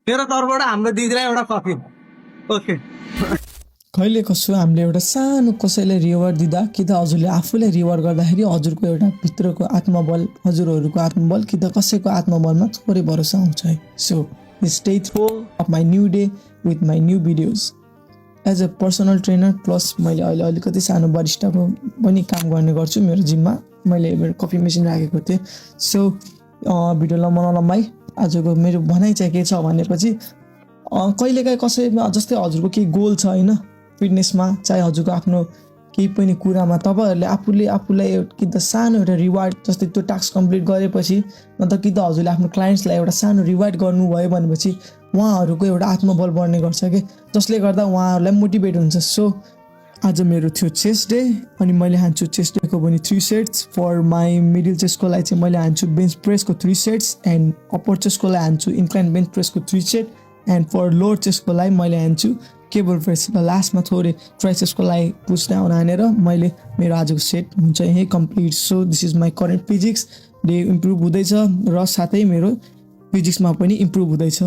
मेरो तर्फबाट हाम्रो दिदीलाई एउटा कफी। ओके कहिले कसो हामीले एउटा सानो कसैलाई रिवार्ड दिँदा कि त हजुरले आफूलाई रिवार्ड गर्दाखेरि हजुरको एउटा भित्रको आत्मबल हजुरहरूको आत्मबल कि त कसैको आत्मबलमा थोरै भरोसा आउँछ है। So stay throw of my new day with my new videos as a personal trainer plus मैले अहिले अलिकति सानो बरिस्टाको पनि काम गर्ने गर्छु मेरो जिममा। मैले मेरो कफी मेसिन राखेको थिएँ। सो भिडियोलाई मनलम्बाइ आजको मेरो भनाइ चाहिँ के छ भनेपछि कहिलेकाहीँ कसैमा जस्तै हजुरको केही गोल छ होइन फिटनेसमा चाहे हजुरको आफ्नो केही पनि कुरामा तपाईँहरूले आफूलाई कि त सानो एउटा रिवार्ड जस्तै त्यो टास्क कम्प्लिट गरेपछि मतलब कि त हजुरले आफ्नो क्लाइन्ट्सलाई एउटा सानो रिवार्ड गर्नुभयो भनेपछि उहाँहरूको एउटा आत्मबल बढ्ने गर्छ कि जसले गर्दा उहाँहरूलाई मोटिभेट हुन्छ। सो आज मेरो थियो चेस्ट डे अनि मैले हान्छु चेस्ट डेको पनि 3 सेट्स। फर माई मिडल चेस्टको लागि चाहिँ मैले हान्छु बेन्च प्रेसको 3 सेट्स एन्ड अप्पर चेस्टको लागि हान्छु इन्क्लाइन बेन्च प्रेसको 3 सेट एन्ड फर लोवर चेस्टको लागि मैले हान्छु केबल प्रेस र लास्टमा थोरै ट्राइसेप्सको लागि पुस डाउन हानेर मैले मेरो आजको सेट हुन्छ यहीँ complete. So this is my current physics day improve हुँदैछ र साथै मेरो फिजिक्समा पनि इम्प्रुभ हुँदैछ।